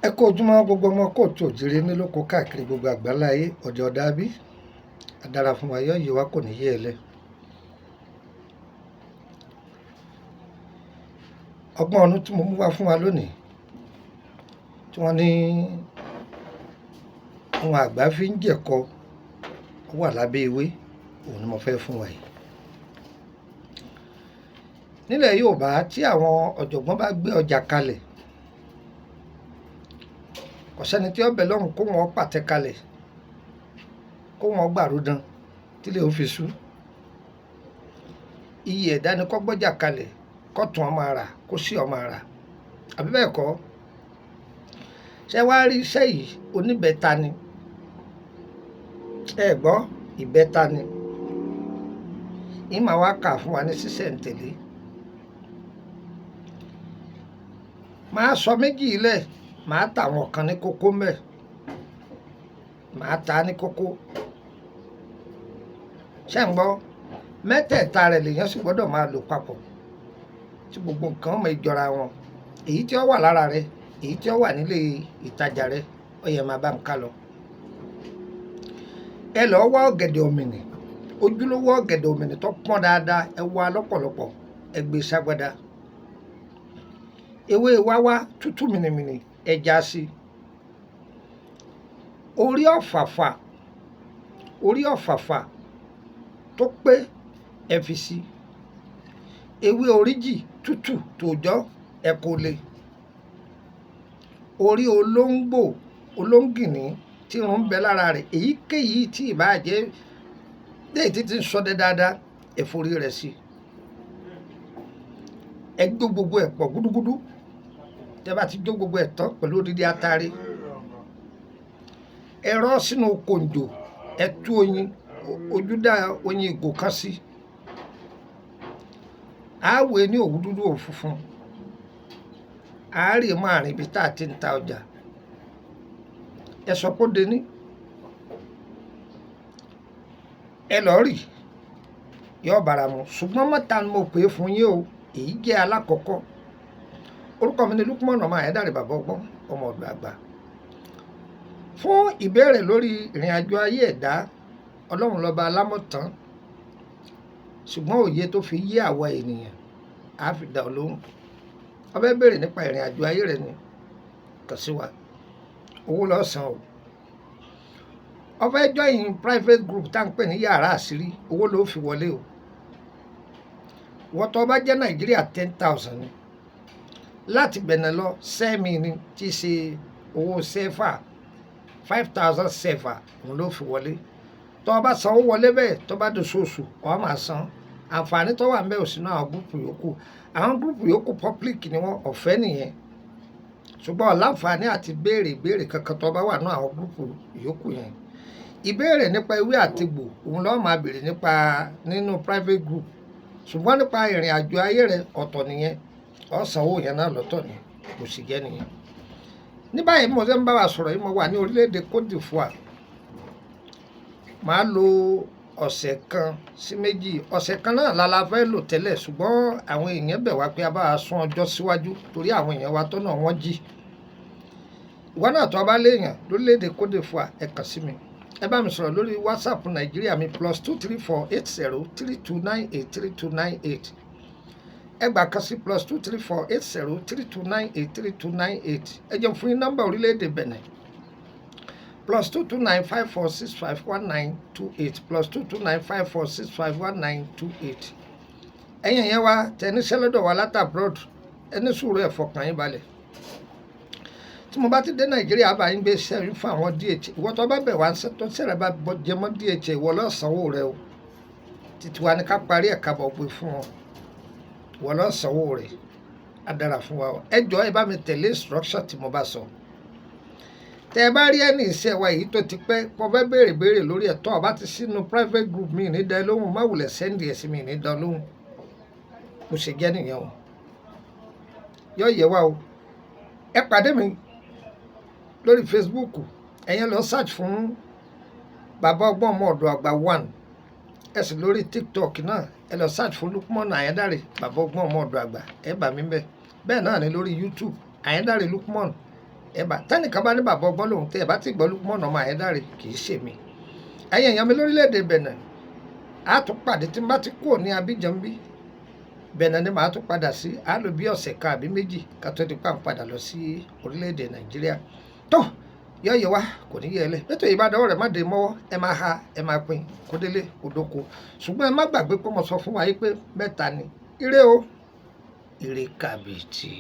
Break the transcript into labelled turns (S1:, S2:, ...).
S1: Ẹ kú ojúmọ́ gbogbo ọmọ kóòtù òjìrè nílòkó káàkiri gbogbo àgbáńlá ayé ọ̀dẹ̀ ọ̀dà bí adára fún wa yọ yìí wá kò ní yé ẹ lẹ. Ọgbọ́n ọ̀nù tí mo mú wá fún wa lónìí tí wọ́n ní ohun àgbà fi ń jẹ̀kọ ó wà lábẹ́ ewé, òun ni mo fẹ́ fún wa yìí. Nílẹ̀ Yorùbá, tí àwọn ọ̀jọ̀gbọ́n bá gbé ọjà kalẹ̀, kò sẹ́ni tí ó bẹ̀ lọ́hùn kó wọn pàtẹ kalẹ̀, kó wọn gbàrúdan tílé ó fi sú. Iyì ẹ̀dá ni kó gbọ́jà kalẹ̀, kó tún ọmọ rà, kó sí ọmọ rà. Àbí bẹ́ẹ̀ kọ́? Ṣé wàá rí iṣẹ́ yìí? Oníbẹta ni. Ẹ gbọ́, ìbẹta ni. Ìmọ̀ wa kà fún wa ní sísẹ̀ǹtẹ̀lé. Màá sọ méjì lẹ̀, màá ta àwọn kan ní kókó mẹ́. Màá ta ní kókó. Ṣé ń gbọ́? Mẹ́tẹ̀ẹ̀ta rẹ̀ lèyàn sì gbọ́dọ̀ máa lò papọ̀ tí gbogbo nǹkan ọmọ ìjọra wọn. Èyí tí ó wà lára rẹ, èyí tí ó wà nílé ìtajà rẹ, ó yẹ máa bá ń ká lọ. Ẹ lọ wá ọ̀gẹ̀dẹ̀ òmìnì, ojúlówó ọ̀gẹ̀dẹ̀ òmìnì tó pọ́n dáadáa, ẹ wá lọ́pọ̀lọpọ̀, ẹ gbé ságbádá. Ewé wáwá tútù mìnìmìnì, ẹ já sí. Orí ọ̀fàfà, orí ọ̀fàfà tó pé, ẹ fi sí. Ewé oríjì tútù tòjọ́, ẹ kó lè. Orí olóńgbò, olóńgìní tí irun ń bẹ lára rẹ̀, èyíkéyìí tí ìbá jẹ́ léyìí tí ń ṣọdẹ dáadáa, ẹ forí rẹ̀ sí. Ẹ jó gbogbo ẹ̀ pọ̀ gúdúgúdú. Tẹ bá ti jó gbogbo ẹ̀ tán pẹ̀lú odidi atare, ẹ rọ́ sínú kòǹjò, ẹ tú oyin, ojúdá oyin ìgò kan sí. Á wé ní òwú dúdú òwú funfun. Á rì mọ́ àárín ibi tá a ti ń ta ọjà. Ẹ sọ pé ó de ní. Ẹ lọ rì, yóò bára mu. Ṣùgbọ́n mẹ́ta ni mo pè é fún yín o. Èyí jẹ́ alákọ̀ọ́kọ́. Orúkọ mi ni Lukman ọmọ Ayédáre, bàbá ọgbọ́n, ọmọ ọ̀dọ̀ àgbà. Fún ìbéèrè lórí ìrìn àjò ayé ẹ̀dá, Ọlọ́run lọ́ba alámọ̀tán. Ṣùgbọ́n òye tó fi yé àwa ènìyàn, á fi dá ọ lóhùn. Ó fẹ́ béèrè nípa ìrìn àjò ayé rẹ ni, kàn sí wa. Owó ló san o. Ó fẹ́ join private group tá ń pè ní yàrá àṣírí, owó ló fi wọlé o. Wọ́n tó bá jẹ́ Nàìjíríà, 10,000 ni. Láti Benin lọ, sẹ́mi ni, tí í ṣe owó sẹ́fà, 5,000 sẹ́fà òun ló fi wọlé. Tó bá san owó wọlé bẹ́ẹ̀, tó bá di oṣooṣù, ó máa san. Àǹfààní tó wà níbẹ̀ ò sí nínú àwọn group yòókù. Àwọn group yòókù public ni wọ́n, ọ̀fẹ́ nìyẹn. Ṣùgbọ́n ó láǹfààní àti béèrè ìbéèrè kankan tó bá wà nínú àwọn group yòókù yẹn. Ìbéèrè nípa ewé àti egbò, òun ló máa béèrè nípa nínú private group. Ṣùgbọ́n nípa ìrìn àjò ayé rẹ, ọ̀tọ̀ nìyẹn. Ó san owó yẹn náà lọ́tọ̀ ni, kò sì jẹ́ nìyẹn. Ní báyìí mo ṣe ń bá wa sọ̀rọ̀ yìí, mo wà ní orílẹ̀-èdè Côte d'Ivoire. Màá lo ọ̀sẹ̀ kan sí méjì. Ọ̀sẹ̀ kan náà la fẹ́ lò tẹ́lẹ̀, ṣùgbọ́n àwọn èèyàn bẹ̀ wá pé a bá sún ọjọ́ síwájú torí àwọn èèyàn wa tó náà wọ́n jí. Ìwọ náà tó bá léèyàn lórílẹ̀-èdè Côte d'Ivoire, ẹ kàn sí mi. Ẹ bá mi sọ̀rọ̀ lórí WhatsApp Nàìjíríà mi, +234 80 3298 3298. Ẹ gbà kan sí +234 80 3298 3298. Ẹ jẹ́ fún yín nọ́mbà orílẹ̀-èdè Benin, +229 54651928, +229 54651928. Ẹ̀yin yẹn wá tẹ níṣẹ́ lọ́dọ̀ wa láti abroad, ẹ ní sùúrù, ẹ fọkàn yín balẹ̀. Tí mo bá ti dé Nàìjíríà, bá yín gbé iṣẹ́ yín fún àwọn DHL. Ìwọ tó bá bẹ̀ wá tó ṣẹlẹ̀ bá jẹ mọ́ DHL, ìwọ ló sanwó rẹ o. Títí wa ni ká parí ẹ̀ka bọ̀ gbé fún wọn. Ìwọ ló sanwó rẹ. Á dára fún wa o. Ẹ jọ̀ọ́, ẹ bá mi tẹ̀lé instruction tí mo bá sọ. Tẹ ẹ bá rí ẹni iṣẹ́ wa èyí tó ti pẹ́, kó fẹ́ béèrè béèrè lórí ẹ̀, tó bá ti sínú private group mi ní dá lóhùn, má wulẹ̀ send ẹ̀ sí mi, ní dá lóhùn. Mo ṣe jẹ́ nìyẹn o. Yóò yẹ wá o. Ẹ pàdé mi lórí Facebook. Ẹ̀yin lọ search fún Bàbá Ọgbọ́n ọmọ ọ̀dọ̀ àgbà one. Ẹ sì lórí TikTok náà, ẹ lọ search fún Lukman Ayédáre, Bàbá Ọgbọ́n ọmọ ọ̀dọ̀ àgbà, ẹ bá mi bẹ́ẹ̀. Bẹ́ẹ̀ náà ni lórí YouTube, Ayédáre Lukman, Ẹ bá tẹnìkan bá ní bàbá ọgbọ́n lòun tẹ ẹ bá ti gbọ́ Lukman ọmọ Ayédáre, kì í ṣèmi. Ẹ̀yin èèyàn mi lórílẹ̀‐èdè Benin, a tún pàdé. Tí n bá ti kúrò ní Abidjan bí, Benin ni màá tún padà sí. A lò bí ọ̀sẹ̀ kan àbí 2 ká tó di pa ń padà lọ sí orílẹ̀‐èdè Nàìjíríà. Tó yọ̀yọ̀ wa kò ní yẹ ẹ lẹ̀ nítorí ìbádọ́wọ́ rẹ̀ má dé mọ́wọ́. Ẹ máa ha, ẹ máa pín kó délé kó dóko. Ṣùgbọ́n ẹ má gbàgbé pé mo sọ fún wa yìí pé mẹ́ta ni. Ire o, ire kàbìtì.